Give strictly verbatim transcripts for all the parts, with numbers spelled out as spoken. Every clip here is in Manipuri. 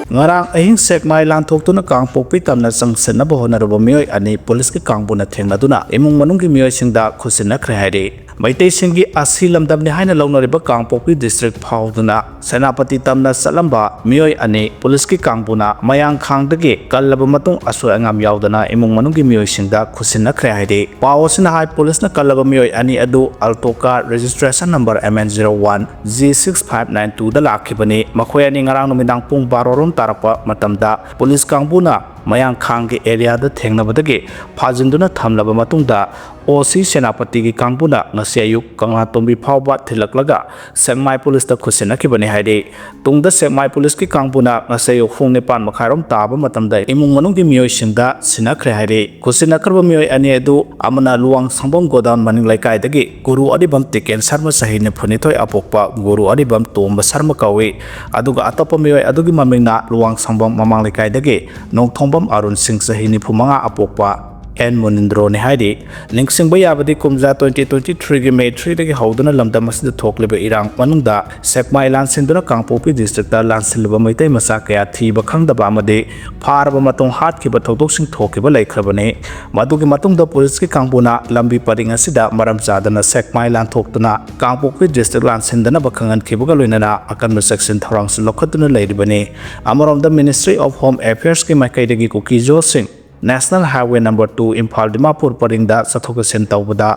ꯉꯔꯥꯡ ꯑꯍꯤꯡ ꯁꯦꯛꯃꯥꯏ ꯂꯥꯟꯊꯣꯛꯇꯨꯅ ꯀꯥꯡꯄꯣꯛꯄꯤ ꯇꯝꯅ ꯆꯪꯁꯤꯟꯅꯕ ꯍꯣꯠꯅꯔꯨꯕ ꯃꯤꯑꯣꯏ ꯑꯅꯤ ꯄꯨꯂꯤꯁꯀꯤ ꯀꯥꯡꯕꯨꯅ ꯊꯦꯡꯅꯗꯨꯅ ꯏꯃꯨꯡ ꯃꯅꯨꯡꯒꯤ ꯃꯤꯑꯣꯏꯁꯤꯡꯗ ꯈꯨꯠꯁꯤꯟꯅꯈ꯭ꯔꯦ ꯍꯥꯏꯔꯤ꯫ ꯃꯩꯇꯩꯁꯤꯡꯒꯤ ꯑꯁꯤ ꯂꯝꯗꯝꯅꯤ ꯍꯥꯏꯅ ꯂꯧꯅꯔꯤꯕ ꯀꯥꯡꯄꯣꯛꯄꯤ ꯗꯤꯁꯇ꯭ꯔꯤꯛ ꯐꯥꯎꯗꯨꯅ ꯁꯦꯅꯥꯄꯇꯤ ꯇꯝꯅ ꯆꯠꯂꯝꯕ ꯃꯤꯑꯣꯏ ꯑꯅꯤ ꯄꯨꯂꯤꯁꯀꯤ ꯀꯥꯡꯕꯨꯅ ꯃꯌꯥꯡꯈꯥꯡꯗꯒꯤ ꯀꯜꯂꯕ ꯃꯇꯨꯡ ꯑꯁꯣꯏ ꯑꯉꯥꯝ ꯌꯥꯎꯗꯅ ꯏꯃꯨꯡ ꯃꯅꯨꯡꯒꯤ ꯃꯤꯑꯣꯏꯁꯤꯡꯗ ꯈꯨꯠꯁꯤꯟꯅꯈ꯭ꯔꯦ ꯍꯥꯏꯔꯤ꯫ ꯄꯥꯎ ꯑꯁꯤꯅ ꯍꯥꯏ, ꯄꯨꯂꯤꯁꯅ ꯀꯜꯂꯕ ꯃꯤꯑꯣꯏ ꯑꯅꯤ ꯑꯗꯨ Alto car registration number M N zero one G six five nine two ꯗ ꯂꯥꯛꯈꯤꯕꯅꯤ꯫ ꯃꯈꯣꯏ ꯑꯅꯤ ꯉꯔꯥꯡ ꯅꯨꯃꯤꯗꯥꯡ ꯄꯨꯡ ꯕꯥꯔꯣ ꯔꯣꯝ ꯇꯥꯔꯛꯄ ꯃꯇꯝꯗ ꯄꯨꯂꯤꯁ ꯀꯥꯡꯕꯨꯅ ꯃꯌꯥꯡꯈꯥꯡꯒꯤ ꯑꯦꯔꯤꯌꯥꯗ ꯊꯦꯡꯅꯕꯗꯒꯤ ꯐꯥꯖꯤꯟꯗꯨꯅ ꯊꯝꯂꯕ ꯃꯇꯨꯡꯗ ꯑꯣ ꯁꯤ ꯁꯦꯅꯥꯄꯇꯤꯒꯤ ꯀꯥꯡꯕꯨꯅ ꯉꯁꯤ ꯑꯌꯨꯛ ꯀꯪꯂꯥꯇꯣꯡꯕꯤ ꯐꯥꯎꯕ ꯊꯤꯜꯂꯛꯂꯒ ꯁꯦꯛꯃꯥꯏ ꯄꯨꯂꯤꯁꯇ ꯈꯨꯠꯁꯤꯟꯅꯈꯤꯕꯅꯤ ꯍꯥꯏꯔꯤ꯫ ꯇꯨꯡꯗ ꯁꯦꯛꯃꯥꯏ ꯄꯨꯂꯤꯁꯀꯤ ꯀꯥꯡꯕꯨꯅ ꯉꯁꯤ ꯑꯌꯨꯛ ꯄꯨꯡ ꯅꯤꯄꯥꯟ ꯃꯈꯥꯏꯔꯣꯝ ꯇꯥꯕ ꯃꯇꯝꯗ ꯏꯃꯨꯡ ꯃꯅꯨꯡꯒꯤ ꯃꯤꯑꯣꯏꯁꯤꯡꯗ ꯁꯤꯟꯅꯈ꯭ꯔꯦ ꯍꯥꯏꯔꯤ꯫ ꯈꯨꯠꯁꯤꯟꯅꯈ꯭ꯔꯕ ꯃꯤꯑꯣꯏ ꯑꯅꯤ ꯑꯗꯨ ꯑꯃꯅ ꯂꯨꯋꯥꯡꯁꯪꯕꯝ ꯒꯣꯗꯥꯎꯟ ꯃꯅꯤꯡ ꯂꯩꯀꯥꯏꯗꯒꯤ ꯒꯨꯔꯨ ꯑꯔꯤꯕꯝ ꯇꯤꯀꯦꯟ ꯁꯔꯃ, ꯆꯍꯤ ꯅꯤꯐꯨꯅꯤꯊꯣꯏ ꯑꯄꯣꯛꯄ ꯒꯨꯔꯨ ꯑꯔꯤꯕꯝ ꯇꯣꯝꯕ ꯁꯔꯃ ꯀꯧꯏ꯫ ꯑꯗꯨꯒ ꯑꯇꯣꯞꯄ ꯃꯤꯑꯣꯏ ꯑꯗꯨꯒꯤ ꯃꯃꯤꯡꯅ ꯂꯨꯋꯥꯡꯁꯪꯕꯝ ꯃꯃꯥꯡ ꯂꯩꯀꯥꯏꯗꯒꯤ ꯅꯣꯡꯊꯣꯡꯕꯝ ꯑꯔꯨꯟ ꯁꯤꯡ, ꯆꯍꯤ ꯅꯤꯐꯨ ꯃꯉꯥ ꯑꯄꯣꯛꯄ ꯑꯦꯟ ꯃꯨꯅꯤꯟꯗ꯭ꯔꯣꯅꯤ ꯍꯥꯏꯔꯤ꯫ ꯅꯤꯡꯁꯤꯡꯕ ꯌꯥꯕꯗꯤ, ꯀꯨꯝꯖꯥ twenty twenty three ꯒꯤ May three ꯗꯒꯤ ꯍꯧꯗꯨꯅ ꯂꯝꯗꯝ ꯑꯁꯤꯗ ꯊꯣꯛꯂꯤꯕ ꯏꯔꯥꯡ ꯃꯅꯨꯡꯗ ꯁꯦꯛꯃꯥꯏ ꯂꯥꯟꯁꯤꯟꯗꯨꯅ ꯀꯥꯡꯄꯣꯛꯄꯤ ꯗꯤꯁꯇ꯭ꯔꯤꯛꯇ ꯂꯥꯟꯁꯤꯜꯂꯨꯕ ꯃꯩꯇꯩ ꯃꯆꯥ ꯀꯌꯥ ꯊꯤꯕ ꯈꯪꯗꯕ ꯑꯃꯗꯤ ꯐꯥꯔꯕ ꯃꯇꯨꯡ ꯍꯥꯠꯈꯤꯕ ꯊꯧꯗꯣꯛꯁꯤꯡ ꯊꯣꯛꯈꯤꯕ ꯂꯩꯈ꯭ꯔꯕꯅꯤ꯫ ꯃꯗꯨꯒꯤ ꯃꯇꯨꯡꯗ ꯄꯨꯂꯤꯁꯀꯤ ꯀꯥꯡꯕꯨꯅ ꯂꯝꯕꯤ ꯄꯔꯤꯡ ꯑꯁꯤꯗ ꯃꯔꯝ ꯆꯥꯗꯅ ꯁꯦꯛꯃꯥꯏ ꯂꯥꯟꯊꯣꯛꯇꯨꯅ ꯀꯥꯡꯄꯣꯛꯄꯤ ꯗꯤꯁꯇ꯭ꯔꯤꯛ ꯂꯥꯟꯁꯤꯟꯗꯅꯕ ꯈꯪꯍꯟꯈꯤꯕꯒ ꯂꯣꯏꯅꯅ ꯑꯀꯟꯕ ꯆꯦꯛꯁꯤꯟ ꯊꯧꯔꯥꯡꯁꯨ ꯂꯧꯈꯠꯇꯨꯅ ꯂꯩꯔꯤꯕꯅꯤ꯫ ꯑꯃꯔꯣꯝꯗ Ministry of Home Affairs ꯀꯤ ꯃꯥꯏꯀꯩꯗꯒꯤ ꯀꯨꯀꯤꯖꯣꯁꯤꯡ National Highway number two Imphal Dimapur ꯄꯔꯤꯡꯗ ꯆꯠꯊꯣꯛ ꯆꯠꯁꯤꯟ ꯇꯧꯕꯗ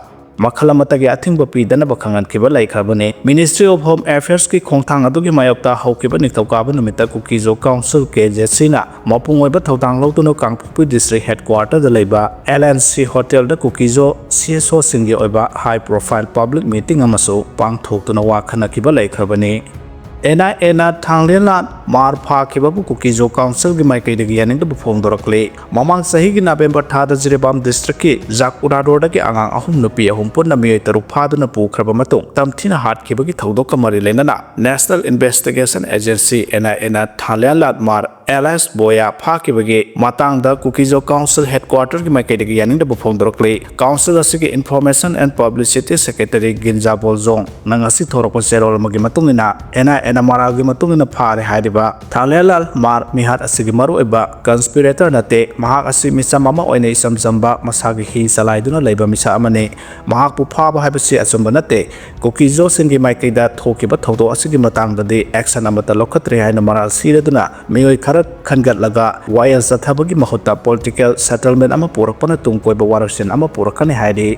ꯃꯈꯜ ꯑꯃꯠꯇꯒꯤ ꯑꯊꯤꯡꯕ ꯄꯤꯗꯅꯕ ꯈꯪꯍꯟꯈꯤꯕ ꯂꯩꯈ꯭ꯔꯕꯅꯤ꯫ Ministry of Home Affairs ꯀꯤ ꯈꯣꯡꯊꯥꯡ ꯑꯗꯨꯒꯤ ꯃꯥꯌꯣꯛꯇ ꯍꯧꯈꯤꯕ ꯅꯤꯡꯊꯧꯀꯥꯕ ꯅꯨꯃꯤꯠꯇ ꯀꯨꯀꯤꯖꯣ ꯀꯥꯎꯟꯁꯤꯜ, ꯀꯦ ꯖꯦ ꯁꯤꯅ ꯃꯄꯨꯡ ꯑꯣꯏꯕ ꯊꯧꯗꯥꯡ ꯂꯧꯗꯨꯅ ꯀꯥꯡꯄꯣꯛꯄꯤ ꯗꯤꯁꯇ꯭ꯔꯤꯛ ꯍꯦꯗꯀ꯭ꯋꯥꯇꯔꯗ ꯂꯩꯕ ꯑꯦꯜ ꯑꯦꯟ ꯁꯤ ꯍꯣꯇꯦꯜꯗ ꯀꯨꯀꯤꯖꯣ ꯁꯤ ꯑꯦꯁ ꯑꯣꯁꯤꯡꯒꯤ ꯑꯣꯏꯕ high profile public meeting ꯑꯃꯁꯨ ꯄꯥꯡꯊꯣꯛꯇꯨꯅ ꯋꯥ ꯈꯟꯅꯈꯤꯕ ꯂꯩꯈ꯭ꯔꯕꯅꯤ꯫ ꯑꯦꯟ ꯑꯥꯏ ꯑꯦꯅ ꯊꯥꯡꯂꯦꯟꯂꯥꯟ ꯃꯥꯔ ꯐꯥꯈꯤꯕꯕꯨ ꯀꯨꯀꯤꯖꯣ ꯀꯥꯎꯟꯁꯤꯜꯒꯤ ꯃꯥꯏꯀꯩꯗꯒꯤ ꯌꯥꯅꯤꯡꯗꯕ ꯐꯣꯡꯗꯣꯔꯛꯂꯤ꯫ ꯃꯃꯥꯡ ꯆꯍꯤꯒꯤ ꯅꯕꯦꯝꯕꯔ ꯊꯥꯗ ꯖꯤꯔꯤꯕꯥꯝ ꯗꯤꯁꯇ꯭ꯔꯤꯛꯀꯤ ꯖꯥꯛ ꯎꯔꯥꯗꯣꯔꯗꯒꯤ ꯑꯉꯥꯡ ꯑꯍꯨꯝ, ꯅꯨꯄꯤ ꯑꯍꯨꯝ ꯄꯨꯟꯅ ꯃꯤꯑꯣꯏ ꯇꯔꯨꯛ ꯐꯥꯗꯨꯅ ꯄꯨꯈ꯭ꯔꯕ ꯃꯇꯨꯡ ꯇꯝꯊꯤꯅ ꯍꯥꯠꯈꯤꯕꯒꯤ ꯊꯧꯗꯣꯛꯀ ꯃꯔꯤ ꯂꯩꯅꯅ National Investigation Agency, ꯑꯦꯟ ꯑꯥꯏ ꯑꯦꯅ ꯊꯥꯡꯂꯦꯟꯂꯥꯟ ꯃꯥꯔ ꯑꯦꯂꯥꯏꯁ ꯕꯣꯌꯥ ꯐꯥꯈꯤꯕꯒꯤ ꯃꯇꯥꯡꯗ ꯀꯨꯀꯤꯖꯣ ꯀꯥꯎꯟꯁꯤꯜ ꯍꯦꯗꯀ꯭ꯋꯥꯇꯔꯒꯤ ꯃꯥꯏꯀꯩꯗꯒꯤ ꯌꯥꯅꯤꯡꯗꯕ ꯐꯣꯡꯗꯣꯔꯛꯂꯤ꯫ ꯀꯥꯎꯟꯁꯤꯜ ꯑꯁꯤꯒꯤ Information and Publicity Secretary ꯒꯤꯟꯖꯥ ꯕꯣꯜꯖꯣꯡꯅ ꯉꯁꯤ ꯊꯣꯔꯛꯄ ꯆꯦꯔꯣꯜ ꯑꯃꯒꯤ ꯃꯇꯨꯡ ꯏꯟꯅ, ꯑꯦꯟ ꯑꯥꯏ ꯑꯦꯅ ꯃꯔꯥꯜꯒꯤ ꯃꯇꯨꯡ ꯏꯟꯅ ꯐꯥꯔꯦ ꯍꯥꯏꯔꯤꯕ ꯊꯥꯡꯂꯦꯟꯂꯥꯜ ꯃꯥꯔ ꯃꯤꯍꯥꯠ ꯑꯁꯤꯒꯤ ꯃꯔꯨꯑꯣꯏꯕ conspirator ꯅꯠꯇꯦ꯫ ꯃꯍꯥꯛ ꯑꯁꯤ ꯃꯤꯆꯝ ꯑꯃ ꯑꯣꯏꯅ ꯏꯆꯝ ꯆꯝꯕ ꯃꯁꯥꯒꯤ ꯍꯤ ꯆꯂꯥꯏꯗꯨꯅ ꯂꯩꯕ ꯃꯤꯁꯛ ꯑꯃꯅꯤ꯫ ꯃꯍꯥꯛꯄꯨ ꯐꯥꯕ ꯍꯥꯏꯕꯁꯤ ꯑꯆꯨꯝꯕ ꯅꯠꯇꯦ꯫ ꯀꯨꯀꯤꯖꯣꯁꯤꯡꯒꯤ ꯃꯥꯏꯀꯩꯗ ꯊꯣꯛꯈꯤꯕ ꯊꯧꯗꯣꯛ ꯑꯁꯤꯒꯤ ꯃꯇꯥꯡꯗꯗꯤ action ꯑꯃꯠꯇ ꯂꯧꯈꯠꯇ꯭ꯔꯦ ꯍꯥꯏꯅ ꯃꯔꯥꯜ ꯁꯤꯔꯗꯨꯅ ꯃꯤꯑꯣꯏ ꯈꯔ ꯈꯟꯒꯠꯂꯒ ꯋꯥꯌꯦꯜ ꯆꯠꯊꯕꯒꯤ ꯃꯍꯨꯠꯇ political settlement ꯑꯃ ꯄꯨꯔꯛꯄꯅ ꯇꯨꯡ ꯀꯣꯏꯕ ꯋꯥꯔꯣꯏꯁꯤꯟ ꯑꯃ ꯄꯨꯔꯛꯀꯅꯤ ꯍꯥꯏꯔꯤ꯫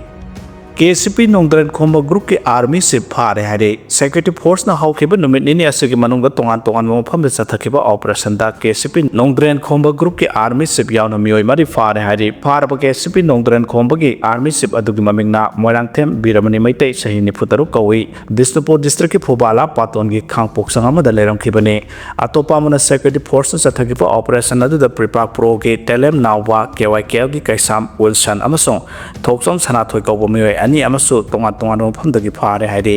ꯀꯦ ꯁꯤ ꯄꯤ ꯅꯣꯡꯗ꯭ꯔꯦꯟ ꯈꯣꯝꯕ groupꯀꯤ army chief ꯐꯥꯔꯦ ꯍꯥꯏꯔꯤ꯫ Security forceꯅ ꯍꯧꯈꯤꯕ ꯅꯨꯃꯤꯠ ꯅꯤꯅꯤ ꯑꯁꯤꯒꯤ ꯃꯅꯨꯡꯗ ꯇꯣꯉꯥꯟ ꯇꯣꯉꯥꯟꯕ ꯃꯐꯝꯗ ꯆꯠꯊꯈꯤꯕ operationꯗ ꯀꯦ ꯁꯤ ꯄꯤ ꯅꯣꯡꯗ꯭ꯔꯦꯟ ꯈꯣꯝꯕ groupꯀꯤ army chief ꯌꯥꯎꯅ ꯃꯤꯑꯣꯏ ꯃꯔꯤ ꯐꯥꯔꯦ ꯍꯥꯏꯔꯤ꯫ ꯐꯥꯔꯕ ꯀꯦ ꯁꯤ ꯄꯤ ꯅꯣꯡꯗ꯭ꯔꯦꯟ ꯈꯣꯝꯕꯒꯤ army chief ꯑꯗꯨꯒꯤ ꯃꯃꯤꯡꯅ ꯃꯣꯏꯔꯥꯡꯊꯦꯝ ꯕꯤꯔꯃꯅꯤ ꯃꯩꯇꯩ, ꯆꯍꯤ ꯅꯤꯐꯨ ꯇꯔꯨꯛ ꯀꯧꯏ꯫ ꯕꯤꯁꯅꯨꯄꯨꯔ districtꯀꯤ ꯐꯨꯕꯥꯂꯥ ꯄꯥꯇꯣꯟꯒꯤ ꯈꯥꯡꯄꯣꯛꯁꯪ ꯑꯃꯗ ꯂꯩꯔꯝꯈꯤꯕꯅꯤ꯫ ꯑꯇꯣꯞꯄ ꯑꯃꯅ security forceꯅ ꯆꯠꯊꯈꯤꯕ operation ꯑꯗꯨꯗ ꯄ꯭ꯔꯤꯄꯥꯛ ꯄ꯭ꯔꯣꯒꯤ ꯇꯦꯂꯦꯝ ꯅꯥꯎꯕ, ꯀꯦ ꯋꯥꯏ ꯀꯦ ꯑꯦꯜꯒꯤ ꯀꯩꯁꯥꯝ ꯋꯤꯜꯁꯟ ꯑꯃꯁꯨꯡ ꯊꯣꯛꯆꯣꯝ ꯁꯅꯥꯊꯣꯏ ꯀꯧꯕ ꯃꯤꯑꯣꯏ ꯑꯅꯤ ꯑꯃꯁꯨ ꯇꯣꯉꯥꯟ ꯇꯣꯉꯥꯟꯕ ꯃꯐꯝꯗꯒꯤ ꯐꯥꯔꯦ ꯍꯥꯏꯔꯤ꯫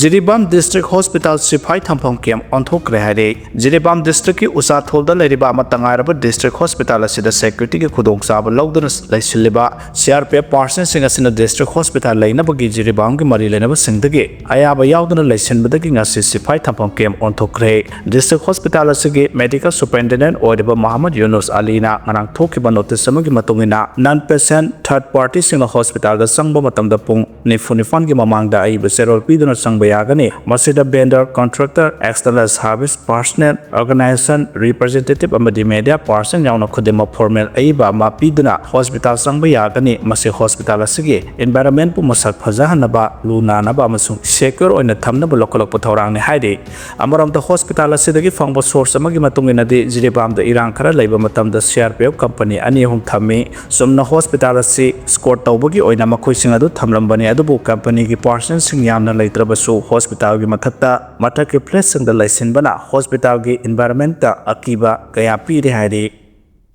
ꯖꯤꯔꯤꯕꯥꯝ district hospital ꯁꯤꯐꯥꯏ ꯊꯝꯐꯝ camp ꯑꯣꯟꯊꯣꯛꯈ꯭ꯔꯦ ꯍꯥꯏꯔꯤ꯫ ꯖꯤꯔꯤꯕꯥꯝ districtꯀꯤ ꯎꯆꯥꯊꯣꯜꯗ ꯂꯩꯔꯤꯕ ꯑꯃꯠꯇ ꯉꯥꯏꯔꯕ district hospital ꯑꯁꯤꯗ securityꯒꯤ ꯈꯨꯗꯣꯡꯆꯥꯕ ꯂꯧꯗꯨꯅ ꯂꯩꯁꯤꯜꯂꯤꯕ C R P F personnelꯁꯤꯡ ꯑꯁꯤꯅ district hospital ꯂꯩꯅꯕꯒꯤ ꯖꯤꯔꯤꯕꯥꯝꯒꯤ ꯃꯔꯤ ꯂꯩꯅꯕꯁꯤꯡꯗꯒꯤ ꯑꯌꯥꯕ ꯌꯥꯎꯗꯅ ꯂꯩꯁꯤꯟꯕꯗꯒꯤ ꯉꯁꯤ ꯁꯤꯐꯥꯏ ꯊꯝꯐꯝ camp ꯑꯣꯟꯊꯣꯛꯈ꯭ꯔꯦ꯫ District hospital ꯑꯁꯤꯒꯤ medical superintendent ꯑꯣꯏꯔꯤꯕ ꯃꯍꯃꯗ ꯌꯨꯅꯨꯁ ꯑꯂꯤꯅ ꯉꯔꯥꯡ ꯊꯣꯛꯈꯤꯕ notice ꯑꯃꯒꯤ ꯃꯇꯨꯡ ꯏꯟꯅ, non patient third partyꯁꯤꯡꯅ hospitalꯗ ꯆꯪꯕ ꯃꯇꯝꯗ ꯄꯨꯡ ꯅꯤꯐꯨ ꯅꯤꯄꯥꯟꯒꯤ ꯃꯃꯥꯡꯗ ꯑꯏꯕ ꯆꯦꯔꯣꯜ ꯄꯤꯗꯨꯅ ꯆꯪꯕ ꯌꯥꯒꯅꯤ꯫ ꯃꯁꯤꯗ vendor, contractor, external service personnel, organization representative ꯑꯃꯗꯤ media person ꯌꯥꯎꯅ ꯈꯨꯗꯤꯡꯃꯛ formal ꯑꯏꯕ ꯑꯃ ꯄꯤꯗꯨꯅ hospital ꯆꯪꯕ ꯌꯥꯒꯅꯤ꯫ ꯃꯁꯤ hospital ꯑꯁꯤꯒꯤ environmentꯄꯨ ꯃꯁꯛ ꯐꯖꯍꯟꯅꯕ, ꯂꯨ ꯅꯥꯟꯅꯕ ꯑꯃꯁꯨꯡ secure ꯑꯣꯏꯅ ꯊꯝꯅꯕ ꯂꯧꯈꯠꯂꯛꯄ ꯊꯧꯔꯥꯡꯅꯤ ꯍꯥꯏꯔꯤ꯫ ꯑꯃꯔꯣꯝꯗ, hospital ꯑꯁꯤꯗꯒꯤ ꯐꯪꯕ source ꯑꯃꯒꯤ ꯃꯇꯨꯡ ꯏꯟꯅꯗꯤ, ꯖꯤꯔꯤꯕꯥꯝꯗ ꯏꯔꯥꯡ ꯈꯔ ꯂꯩꯕ ꯃꯇꯝꯗ C R P F company ꯑꯅꯤ ꯑꯍꯨꯝ ꯊꯝꯃꯤ꯫ ꯆꯨꯝꯅ hospital ꯑꯁꯤ escort ꯇꯧꯕꯒꯤ ꯑꯣꯏꯅ ꯃꯈꯣꯏꯁꯤꯡ ꯑꯗꯨ ꯊꯝꯂꯝꯕꯅꯤ, ꯑꯗꯨꯕꯨ companyꯒꯤ personnelꯁꯤꯡ ꯌꯥꯝꯅ ꯂꯩꯇ꯭ꯔꯕꯁꯨ, hospitalꯒꯤ ꯃꯊꯛꯇ, ꯃꯊꯛꯀꯤ flatꯁꯤꯡꯗ ꯂꯩꯁꯤꯟꯕꯅ hospitalꯒꯤ environmentꯇ ꯑꯀꯤꯕ ꯀꯌꯥ ꯄꯤꯔꯦ ꯍꯥꯏꯔꯤ꯫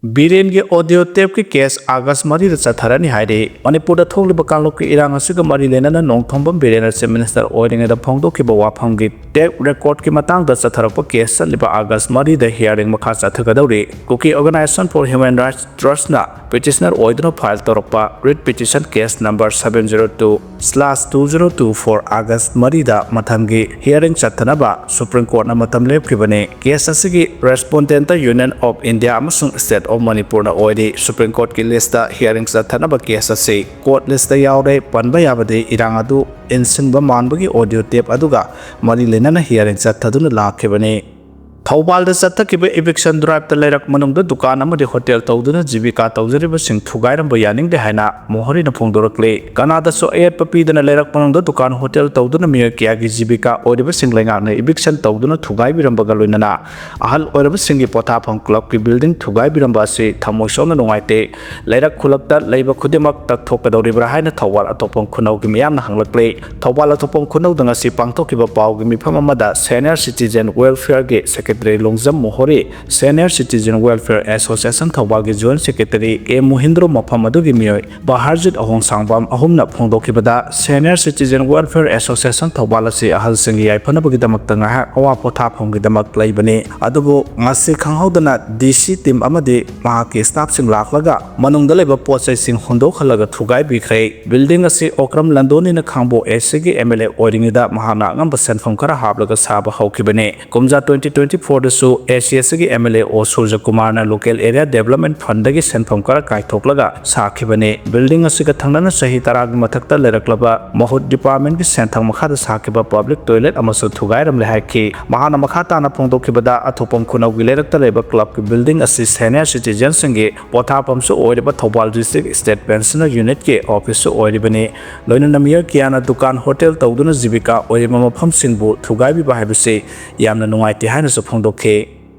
ꯕꯤꯔꯦꯟꯒꯤ ꯑꯣꯗꯤꯑꯣ ꯇꯦꯞꯀꯤ ꯀꯦꯁ ꯑꯥꯒꯁ ꯃꯔꯤꯗ ꯆꯠꯊꯔꯅꯤ ꯍꯥꯏꯔꯤ꯫ ꯃꯅꯤꯄꯨꯔꯗ ꯊꯣꯛꯂꯤꯕ ꯀꯥꯡꯂꯨꯞꯀꯤ ꯏꯔꯥꯡ ꯑꯁꯤꯒ ꯃꯔꯤ ꯂꯩꯅꯅ ꯅꯣꯡꯊꯣꯝꯕꯝ ꯕꯤꯔꯦꯟꯅ ꯆꯤꯐ ꯃꯤꯅꯤꯁꯇꯔ ꯑꯣꯏꯔꯤꯉꯩꯗ ꯐꯣꯡꯗꯣꯛꯈꯤꯕ ꯋꯥꯐꯝꯒꯤ ꯇꯦꯞ ꯔꯦꯀꯣꯔꯗꯀꯤ ꯃꯇꯥꯡꯗ ꯆꯠꯊꯔꯛꯄ ꯀꯦꯁ ꯆꯠꯂꯤꯕ ꯑꯥꯒꯁ ꯃꯔꯤꯗ ꯍꯤꯌꯥꯔꯤꯡ ꯃꯈꯥ ꯆꯠꯊꯒꯗꯧꯔꯤ꯫ Kuki Organisation for Human Rights Trustꯅ ꯄꯤꯇꯤꯁꯅꯔ ꯑꯣꯏꯗꯨꯅ ꯐꯥꯏꯜ ꯇꯧꯔꯛꯄ writ petition case number seven zero two slash two zero two four August ꯃꯔꯤꯗ ꯃꯊꯪꯒꯤ ꯍꯤꯌꯥꯔꯤꯡ ꯆꯠꯊꯅꯕ ꯁꯨꯄ꯭ꯔꯤꯝ ꯀꯣꯔꯠꯅ ꯃꯇꯝ ꯂꯦꯞꯈꯤꯕꯅꯤ꯫ ꯀꯦꯁ ꯑꯁꯤꯒꯤ ꯔꯦꯁꯄꯣꯟꯗꯦꯟꯠꯇ Union of India ꯑꯃꯁꯨꯡ State of Manipurꯅ ꯑꯣꯏꯔꯤ꯫ ꯁꯨꯄ꯭ꯔꯤꯝ ꯀꯣꯔꯠꯀꯤ ꯂꯤꯁꯇ ꯍꯤꯌꯥꯔꯤꯡ ꯆꯠꯊꯅꯕ ꯀꯦꯁ ꯑꯁꯤ ꯀꯣꯔꯠ ꯂꯤꯁꯇ ꯌꯥꯎꯔꯦ꯫ ꯄꯟꯕ ꯌꯥꯕꯗꯤ ꯏꯔꯥꯡ ꯑꯗꯨ ꯏꯟꯁꯤꯟꯕ ꯃꯥꯟꯕꯒꯤ ꯑꯣꯗꯤꯑꯣ ꯇꯦꯞ ꯑꯗꯨꯒ ꯃꯔꯤ ꯂꯩꯅꯅ ꯍꯤꯌꯥꯔꯤꯡ ꯆꯠꯊꯗꯨꯅ ꯂꯥꯛꯈꯤꯕꯅꯤ꯫ ꯊꯧꯕꯥꯜꯗ ꯆꯠꯊꯈꯤꯕ ꯏꯚꯤꯛꯁꯟ ꯗ꯭ꯔꯥꯏꯚꯇ ꯂꯩꯔꯛ ꯃꯅꯨꯡꯗ ꯗꯨꯀꯥꯟ ꯑꯃꯗꯤ ꯍꯣꯇꯦꯜ ꯇꯧꯗꯨꯅ ꯖꯤꯕꯤꯀꯥ ꯇꯧꯖꯔꯤꯕꯁꯤꯡ ꯊꯨꯒꯥꯏꯔꯝꯕ ꯌꯥꯅꯤꯡꯗꯦ ꯍꯥꯏꯅ ꯃꯣꯍꯣꯔꯤꯅ ꯐꯣꯡꯗꯣꯔꯛꯂꯤ꯫ ꯀꯅꯥꯗꯁꯨ ꯑꯌꯦꯠꯄ ꯄꯤꯗꯅ ꯂꯩꯔꯛ ꯃꯅꯨꯡꯗ ꯗꯨꯀꯥꯟ ꯍꯣꯇꯦꯜ ꯇꯧꯗꯨꯅ ꯃꯤꯑꯣꯏ ꯀꯌꯥꯒꯤ ꯖꯤꯕꯤꯀꯥ ꯑꯣꯏꯔꯤꯕꯁꯤꯡ ꯂꯩꯉꯥꯛꯅ ꯏꯚꯤꯛꯁꯟ ꯇꯧꯗꯨꯅ ꯊꯨꯒꯥꯏꯕꯤꯔꯝꯕꯒ ꯂꯣꯏꯅꯅ ꯑꯍꯜ ꯑꯣꯏꯔꯕꯁꯤꯡꯒꯤ ꯄꯣꯊꯥꯐꯝ ꯀ꯭ꯂꯕꯀꯤ ꯕꯤꯜꯗꯤꯡ ꯊꯨꯒꯥꯏꯕꯤꯔꯝꯕ ꯑꯁꯤ ꯊꯃꯣꯏ ꯁꯣꯛꯅ ꯅꯨꯡꯉꯥꯏꯇꯦ꯫ ꯂꯩꯔꯛ ꯈꯨꯜꯂꯛꯇ ꯂꯩꯕ ꯈꯨꯗꯤꯡꯃꯛ ꯇꯛꯊꯣꯛꯀꯗꯧꯔꯤꯕ꯭ꯔꯥ ꯍꯥꯏꯅ ꯊꯧꯕꯥꯜ ꯑꯇꯣꯞꯄꯝ ꯈꯨꯅꯧꯒꯤ ꯃꯤꯌꯥꯝꯅ ꯍꯪꯂꯛꯂꯤ꯫ ꯊꯧꯕꯥꯜ ꯑꯇꯣꯞꯄꯝ ꯈꯨꯅꯧꯗ ꯉꯁꯤ ꯄꯥꯡꯊꯣꯛꯈꯤꯕ ꯄꯥꯎꯒꯤ ꯃꯤꯐꯝ ꯑꯃꯗ Senior Citizen Welfareꯒꯤ Secretary Longjam ꯃꯣꯍꯣꯔꯤ, Senior Citizen Welfare Association ꯊꯧꯕꯥꯜꯒꯤ Joint Secretary ꯑꯦ ꯃꯣꯍꯤꯟꯗ꯭ꯔꯣ, ꯃꯐꯝ ꯑꯗꯨꯒꯤ ꯃꯤꯑꯣꯏ ꯕꯍꯥꯔꯖꯤꯠ ꯑꯍꯣꯡꯁꯥꯡꯕꯝ ꯑꯍꯨꯝꯅ ꯐꯣꯡꯗꯣꯛꯈꯤꯕꯗ, Senior Citizen Welfare Association Thoubal ꯑꯁꯤ ꯑꯍꯜꯁꯤꯡꯒꯤ ꯌꯥꯏꯐꯅꯕꯒꯤꯗꯃꯛꯇ ꯉꯥꯏꯍꯥꯛ ꯑꯋꯥ ꯄꯣꯊꯥꯐꯝꯒꯤꯗꯃꯛ ꯂꯩꯕꯅꯤ꯫ ꯑꯗꯨꯕꯨ ꯉꯁꯤ ꯈꯪꯍꯧꯗꯅ ꯗꯤ ꯁꯤ ꯇꯤꯝ ꯑꯃꯗꯤ ꯃꯍꯥꯛꯀꯤ ꯁ꯭ꯇꯥꯐꯁꯤꯡ ꯂꯥꯛꯂꯒ ꯃꯅꯨꯡꯗ ꯂꯩꯕ ꯄꯣꯠ ꯆꯩꯁꯤꯡ ꯍꯨꯟꯗꯣꯛꯍꯜꯂꯒ ꯊꯨꯒꯥꯏꯕꯤꯈ꯭ꯔꯦ꯫ ꯕꯤꯜꯗꯤꯡ ꯑꯁꯤ ꯑꯣꯀ꯭ꯔꯝ ꯂꯟꯗꯣꯅꯤꯅ ꯈꯥꯡꯕꯣꯛ ꯑꯦꯁꯤꯒꯤ ꯑꯦꯝ ꯑꯦꯜ ꯑꯦ ꯑꯣꯏꯔꯤꯉꯩꯗ ꯃꯍꯥꯛꯅ ꯑꯉꯝꯕ ꯁꯦꯟꯐꯝ ꯈꯔ ꯍꯥꯞꯂꯒ ꯁꯥꯕ ꯍꯧꯈꯤꯕꯅꯤ꯫ ꯀꯨꯝꯖꯥ twenty twenty fourꯗꯁꯨ ꯑꯦꯁꯤꯒꯤ ꯑꯦꯝ ꯑꯦꯜ ꯑꯦ ꯑꯣ ꯁꯨꯔꯖꯀꯨꯃꯥꯔꯅ Local Area Development Fundꯒꯤ ꯁꯦꯟꯐꯝ ꯈꯔ ꯀꯥꯏꯊꯣꯛꯂꯒ ꯁꯥꯈꯤꯕꯅꯤ꯫ ꯕꯤꯜꯗꯤꯡ ꯑꯁꯤꯒ ꯊꯪꯅꯅ ꯆꯍꯤ ꯇꯔꯥꯒꯤ ꯃꯊꯛꯇ ꯂꯩꯔꯛꯂꯕ ꯃꯍꯨꯠ ꯗꯤꯄꯥꯔꯠꯃꯦꯟꯒꯤ ꯁꯦꯟꯊꯪ ꯃꯈꯥꯗ ꯁꯥꯈꯤꯕ ꯄꯕ꯭ꯂꯤꯛ ꯇꯣꯏꯂꯦꯠ ꯑꯃꯁꯨ ꯊꯨꯒꯥꯏꯔꯝꯂꯦ ꯍꯥꯏꯈꯤ꯫ ꯃꯍꯥꯛꯅ ꯃꯈꯥ ꯇꯥꯅ ꯐꯣꯡꯗꯣꯛꯈꯤꯕꯗ, ꯑꯊꯣꯛꯄꯝ ꯈꯨꯅꯧꯒꯤ ꯂꯩꯔꯛꯇ ꯂꯩꯕ ꯀ꯭ꯂꯕꯀꯤ ꯕꯤꯜꯗꯤꯡ ꯑꯁꯤ ꯁꯦꯅꯤꯌꯔ ꯁꯤꯇꯤꯖꯦꯟꯁꯤꯡꯒꯤ ꯄꯣꯊꯥꯐꯝꯁꯨ ꯑꯣꯏꯔꯤꯕ ꯊꯧꯕꯥꯜ ꯗꯤꯁꯇ꯭ꯔꯤꯛ ꯁ꯭ꯇꯦꯠ ꯄꯦꯟꯁꯅꯔ ꯌꯨꯅꯤꯠꯀꯤ ꯑꯣꯐꯤꯁꯁꯨ ꯑꯣꯏꯔꯤꯕꯅꯤ꯫ ꯂꯣꯏꯅꯅ ꯃꯤꯑꯣꯏ ꯀꯌꯥꯅ ꯗꯨꯀꯥꯟ, ꯍꯣꯇꯦꯜ ꯇꯧꯗꯨꯅ ꯖꯤꯕꯤꯀꯥ ꯑꯣꯏꯔꯤꯕ ꯃꯐꯝꯁꯤꯡꯕꯨ ꯊꯨꯒꯥꯏꯕꯤꯕ ꯍꯥꯏꯕꯁꯤ ꯌꯥꯝꯅ ꯅꯨꯡꯉꯥꯏꯇꯦ ꯍꯥꯏꯅꯁꯨ ꯐꯣꯡꯗꯣꯛꯈꯤ꯫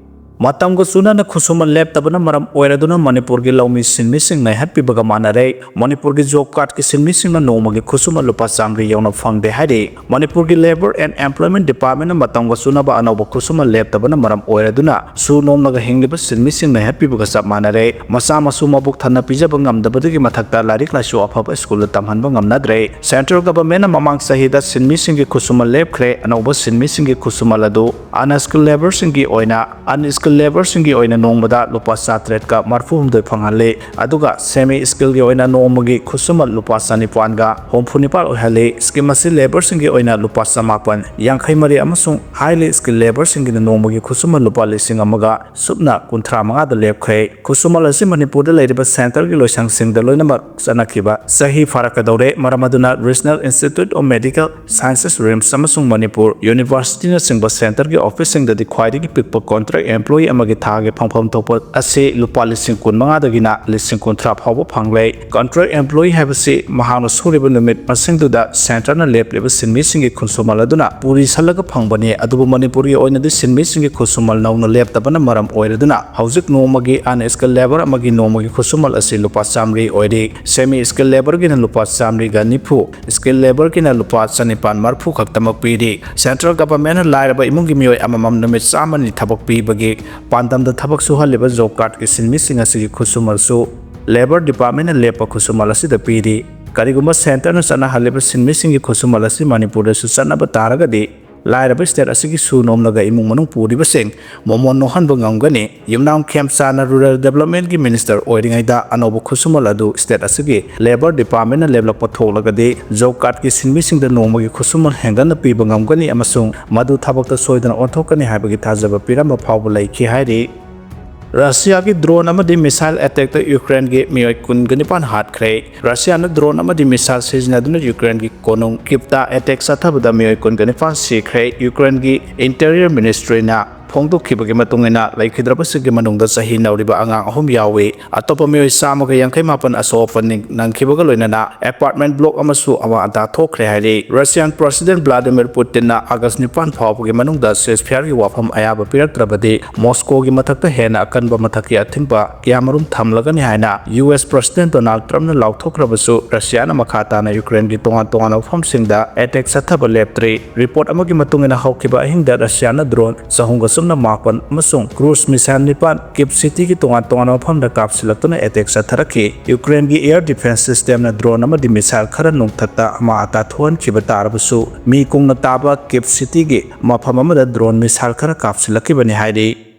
ꯃꯇꯝꯒ ꯆꯨꯅꯅ ꯈꯨꯠꯁꯨꯃꯟ ꯂꯦꯞꯇꯕꯅ ꯃꯔꯝ ꯑꯣꯏꯔꯗꯨꯅ ꯃꯅꯤꯄꯨꯔꯒꯤ ꯂꯧꯃꯤ ꯁꯤꯟꯃꯤꯁꯤꯡ ꯅꯩꯍꯠꯄꯤꯕꯒ ꯃꯥꯟꯅꯔꯦ꯫ ꯃꯅꯤꯄꯨꯔꯒꯤ job cardꯀꯤ ꯁꯤꯟꯃꯤꯁꯤꯡꯅ ꯅꯣꯡꯃꯒꯤ ꯈꯨꯠꯁꯨꯃꯟ ꯂꯨꯄꯥ ꯆꯥꯃꯔꯤ ꯌꯧꯅ ꯐꯪꯗꯦ ꯍꯥꯏꯔꯤ꯫ ꯃꯅꯤꯄꯨꯔꯒꯤ Labour and Employment Departmentꯅ ꯃꯇꯝꯒ ꯆꯨꯅꯕ ꯑꯅꯧꯕ ꯈꯨꯠꯁꯨꯃꯟ ꯂꯦꯞꯇꯕꯅ ꯃꯔꯝ ꯑꯣꯏꯔꯗꯨꯅ ꯁꯨ ꯅꯣꯝꯂꯒ ꯍꯤꯡꯂꯤꯕ ꯁꯤꯟꯃꯤꯁꯤꯡ ꯅꯩꯍꯠꯄꯤꯕꯒ ꯆꯞ ꯃꯥꯟꯅꯔꯦ꯫ ꯃꯆꯥ ꯃꯁꯨ ꯃꯕꯨꯛ ꯊꯟꯅ ꯄꯤꯖꯕ ꯉꯝꯗꯕꯗꯒꯤ ꯃꯊꯛꯇ ꯂꯥꯏꯔꯤꯛ ꯂꯥꯏꯁꯨ ꯑꯐꯕ ꯁ꯭ꯀꯨꯜꯗ ꯇꯝꯍꯟꯕ ꯉꯝꯅꯗ꯭ꯔꯦ꯫ Central Governmentꯅ ꯃꯃꯥꯡ ꯆꯍꯤꯗ ꯁꯤꯟꯃꯤꯁꯤꯡꯒꯤ ꯈꯨꯠꯁꯨꯃꯟ ꯂꯦꯞꯈ꯭ꯔꯦ꯫ ꯑꯅꯧꯕ ꯁꯤꯟꯃꯤꯁꯤꯡꯒꯤ ꯈꯨꯠꯁꯨꯃꯟ ꯑꯗꯨ unskilled labourꯁꯤꯡꯒꯤ ꯑꯣꯏꯅ unskilled labourꯁꯤꯡꯒꯤ ꯑꯣꯏꯅ ꯅꯣꯡꯃꯗ ꯂꯨꯄꯥ ꯆꯥꯇ꯭ꯔꯦꯠꯀ ꯃꯔꯐꯨ ꯍꯨꯝꯗꯣꯏ ꯐꯪꯍꯜꯂꯤ, ꯑꯗꯨꯒ semi skilledꯀꯤ ꯑꯣꯏꯅ ꯅꯣꯡꯃꯒꯤ ꯈꯨꯠꯁꯨꯃꯟ ꯂꯨꯄꯥ ꯆꯅꯤꯄꯥꯟꯒ ꯍꯨꯝꯐꯨ ꯅꯤꯄꯥꯜ ꯑꯣꯏꯍꯜꯂꯤ꯫ Scheme ꯑꯁꯤ labourꯁꯤꯡꯒꯤ ꯑꯣꯏꯅ ꯂꯨꯄꯥ ꯆꯃꯥꯄꯟ ꯌꯥꯡꯈꯩ ꯃꯔꯤ ꯑꯃꯁꯨꯡ highly skilled labourꯁꯤꯡꯒꯤꯅ ꯅꯣꯡꯃꯒꯤ ꯈꯨꯠꯁꯨꯃꯟ ꯂꯨꯄꯥ ꯂꯤꯁꯤꯡ ꯑꯃꯒ ꯁꯨꯞꯅ ꯀꯨꯟꯊ꯭ꯔꯥ ꯃꯉꯥꯗ ꯂꯦꯞꯈ꯭ꯔꯦ꯫ ꯈꯨꯠꯁꯨꯃꯟ ꯑꯁꯤ ꯃꯅꯤꯄꯨꯔꯗ ꯂꯩꯔꯤꯕ centreꯒꯤ ꯂꯣꯏꯁꯪꯁꯤꯡꯗ ꯂꯣꯏꯅꯃꯛ ꯆꯠꯅꯈꯤꯕ ꯆꯍꯤ ꯐꯥꯔꯛꯀꯗꯧꯔꯦ꯫ ꯃꯔꯝ ꯑꯗꯨꯅ Regional Institute of Medical Sciences, RIMS, ꯑꯃꯁꯨꯡ ꯃꯅꯤꯄꯨꯔ Universityꯅꯆꯤꯡꯕ centreꯒꯤ officeꯁꯤꯡꯗꯗꯤ ꯈ꯭ꯋꯥꯏꯗꯒꯤ ꯄꯤꯛꯄ contract employee ꯑꯃꯒꯤ ꯊꯥꯒꯤ ꯐꯪꯐꯝ ꯊꯣꯛꯄ ꯑꯁꯤ ꯂꯨꯄꯥ ꯂꯤꯁꯤꯡ ꯀꯨꯟ ꯃꯉꯥꯗꯒꯤꯅ ꯂꯤꯁꯤꯡ ꯀꯨꯟꯊ꯭ꯔꯥ ꯐꯥꯎꯕ ꯐꯪꯂꯦ꯫ Contract employee ꯍꯥꯏꯕꯁꯤ ꯃꯍꯥꯛꯅ ꯁꯨꯔꯤꯕ ꯅꯨꯃꯤꯠ ꯃꯁꯤꯡꯗꯨꯗ centreꯅ ꯂꯦꯞꯂꯤꯕ ꯁꯤꯟꯃꯤꯁꯤꯡꯒꯤ ꯈꯨꯠꯁꯨꯃꯟ ꯑꯗꯨꯅ ꯄꯨꯔꯤꯁꯜꯂꯒ ꯐꯪꯕꯅꯤ꯫ ꯑꯗꯨꯕꯨ ꯃꯅꯤꯄꯨꯔꯒꯤ ꯑꯣꯏꯅꯗꯤ ꯁꯤꯟꯃꯤꯁꯤꯡꯒꯤ ꯈꯨꯠꯁꯨꯃꯟ ꯅꯧꯅ ꯂꯦꯞꯇꯕꯅ ꯃꯔꯝ ꯑꯣꯏꯔꯗꯨꯅ ꯍꯧꯖꯤꯛ ꯅꯣꯡꯃꯒꯤ unskilled labour ꯑꯃꯒꯤ ꯅꯣꯡꯃꯒꯤ ꯈꯨꯠꯁꯨꯃꯟ ꯑꯁꯤ ꯂꯨꯄꯥ ꯆꯥꯃꯔꯤ ꯑꯣꯏꯔꯤ꯫ Semi skilled labourꯒꯤꯅ ꯂꯨꯄꯥ ꯆꯥꯃꯔꯤꯒ ꯅꯤꯐꯨ, skilled labourꯒꯤꯅ ꯂꯨꯄꯥ ꯆꯅꯤꯄꯥꯟ ꯃꯔꯐꯨ ꯈꯛꯇꯃꯛ ꯄꯤꯔꯤ꯫ Central Governmentꯅ ꯂꯥꯏꯔꯕ ꯏꯃꯨꯡꯒꯤ ꯃꯤꯑꯣꯏ ꯑꯃꯃꯝ ꯅꯨꯃꯤꯠ ꯆꯥꯝꯃꯅꯤ ꯊꯕꯛ ꯄꯤꯕꯒꯤ ꯄꯥꯟꯗꯝꯗ ꯊꯕꯛ ꯁꯨꯍꯜꯂꯤꯕ job cardꯀꯤ ꯁꯤꯟꯃꯤꯁꯤꯡ ꯑꯁꯤꯒꯤ ꯈꯨꯠꯁꯨꯃꯟꯁꯨ Labour Departmentꯅ ꯂꯦꯞꯄ ꯈꯨꯠꯁꯨꯃꯟ ꯑꯁꯤꯗ ꯄꯤꯔꯤ꯫ ꯀꯔꯤꯒꯨꯝꯕ centreꯅ ꯆꯠꯅꯍꯜꯂꯤꯕ ꯁꯤꯟꯃꯤꯁꯤꯡꯒꯤ ꯈꯨꯠꯁꯨꯃꯟ ꯑꯁꯤ ꯃꯅꯤꯄꯨꯔꯗꯁꯨ ꯆꯠꯅꯕ ꯇꯥꯔꯒꯗꯤ ꯂꯥꯏꯔꯕ state ꯑꯁꯤꯒꯤ ꯁꯨ ꯅꯣꯝꯂꯒ ꯏꯃꯨꯡ ꯃꯅꯨꯡ ꯄꯨꯔꯤꯕꯁꯤꯡ ꯃꯣꯃꯣꯟ ꯅꯣꯛꯍꯟꯕ ꯉꯝꯒꯅꯤ꯫ ꯌꯨꯝꯅꯥꯝ ꯈꯦꯝꯆꯥꯟꯅ Rural Developmentꯀꯤ Minister ꯑꯣꯏꯔꯤꯉꯩꯗ ꯑꯅꯧꯕ ꯈꯨꯠꯁꯨꯃꯟ ꯑꯗꯨ state ꯑꯁꯤꯒꯤ Labour Departmentꯅ ꯂꯦꯞꯂꯛꯄ ꯊꯣꯛꯂꯒꯗꯤ job cardꯀꯤ ꯁꯤꯟꯃꯤꯁꯤꯡꯗ ꯅꯣꯡꯃꯒꯤ ꯈꯨꯠꯁꯨꯃꯟ ꯍꯦꯟꯒꯠꯅ ꯄꯤꯕ ꯉꯝꯒꯅꯤ ꯑꯃꯁꯨꯡ ꯃꯗꯨ ꯊꯕꯛꯇ ꯁꯣꯏꯗꯅ ꯑꯣꯟꯊꯣꯛꯀꯅꯤ ꯍꯥꯏꯕꯒꯤ ꯊꯥꯖꯕ ꯄꯤꯔꯝꯕ ꯐꯥꯎꯕ ꯂꯩꯈꯤ ꯍꯥꯏꯔꯤ꯫ ꯔꯁꯤꯌꯥꯒꯤ drone ꯑꯃꯗꯤ missile attackꯇ Ukraineꯒꯤ ꯃꯤꯑꯣꯏ ꯀꯨꯟꯒ ꯅꯤꯄꯥꯟ ꯍꯥꯠꯈ꯭ꯔꯦ꯫ ꯔꯁꯤꯌꯥꯅ drone ꯑꯃꯗꯤ missile ꯁꯤꯖꯤꯟꯅꯗꯨꯅ Ukraineꯒꯤ ꯀꯣꯅꯨꯡ Kyivꯇ attack ꯆꯠꯊꯕꯗ ꯃꯤꯑꯣꯏ ꯀꯨꯟꯒ ꯅꯤꯄꯥꯟ ꯁꯤꯈ꯭ꯔꯦ꯫ Ukraineꯒꯤ Interior Ministryꯅ ꯐꯣꯡꯗꯣꯛꯈꯤꯕꯒꯤ ꯃꯇꯨꯡ ꯏꯟꯅ, ꯂꯩꯈꯤꯗ꯭ꯔꯕꯁꯤꯡꯒꯤ ꯃꯅꯨꯡꯗ ꯆꯍꯤ ꯅꯧꯔꯤꯕ ꯑꯉꯥꯡ ꯑꯍꯨꯝ ꯌꯥꯎꯏ꯫ ꯑꯇꯣꯞꯄ ꯃꯤꯑꯣꯏ ꯆꯥꯝꯃꯒ ꯌꯥꯡꯈꯩ ꯃꯥꯄꯟ ꯑꯁꯣꯛ ꯑꯄꯟ ꯅꯪꯈꯤꯕꯒ ꯂꯣꯏꯅꯅ apartment block ꯑꯃꯁꯨ ꯑꯃꯥꯡ ꯑꯇꯥ ꯊꯣꯛꯈ꯭ꯔꯦ ꯍꯥꯏꯔꯤ꯫ Russian President Vladimir Putinꯅ August ꯅꯤꯄꯥꯟ ꯐꯥꯎꯕꯒꯤ ꯃꯅꯨꯡꯗ ceasefireꯒꯤ ꯋꯥꯐꯝ ꯑꯌꯥꯕ ꯄꯤꯔꯛꯇ꯭ꯔꯕꯗꯤ, Moscowꯒꯤ ꯃꯊꯛꯇ ꯍꯦꯟꯅ ꯑꯀꯟꯕ ꯃꯊꯛꯀꯤ ꯑꯊꯤꯡꯕ ꯀꯌꯥꯃꯔꯨꯝ ꯊꯝꯂꯒꯅꯤ ꯍꯥꯏꯅ U S President Donald Trumpꯅ ꯂꯥꯎꯊꯣꯛꯈ꯭ꯔꯕꯁꯨ, Russiaꯅ ꯃꯈꯥ ꯇꯥꯅ Ukraineꯒꯤ ꯇꯣꯉꯥꯟ ꯇꯣꯉꯥꯟꯕ ꯃꯐꯝꯁꯤꯡꯗ attack ꯆꯠꯊꯕ ꯂꯦꯞꯇ꯭ꯔꯤ꯫ Report ꯑꯃꯒꯤ ꯃꯇꯨꯡ ꯏꯟꯅ, ꯍꯧꯈꯤꯕ ꯑꯍꯤꯡꯗ Russiaꯅ drone ꯆꯍꯨꯝꯒ ꯁꯨꯞꯅ ꯃꯥꯄꯟ ꯑꯃꯁꯨꯡ cruise missile ꯅꯤꯄꯥꯟ Kyiv cityꯒꯤ ꯇꯣꯉꯥꯟ ꯇꯣꯉꯥꯟꯕ ꯃꯐꯝꯗ ꯀꯥꯞꯁꯤꯜꯂꯛꯇꯨꯅ attack ꯆꯠꯊꯔꯛꯈꯤ꯫ Ukraineꯒꯤ air defense systemꯅ drone ꯑꯃꯗꯤ missile ꯈꯔ ꯅꯣꯡꯊꯛꯇ ꯑꯃꯥꯡ ꯑꯇꯥ ꯊꯣꯛꯍꯟꯈꯤꯕ ꯇꯥꯔꯕꯁꯨ, ꯃꯤ ꯀꯨꯡꯅ ꯇꯥꯕ Kyiv cityꯒꯤ ꯃꯐꯝ ꯑꯃꯗ drone missile ꯈꯔ ꯀꯥꯞꯁꯤꯜꯂꯛꯈꯤꯕꯅꯤ ꯍꯥꯏꯔꯤ꯫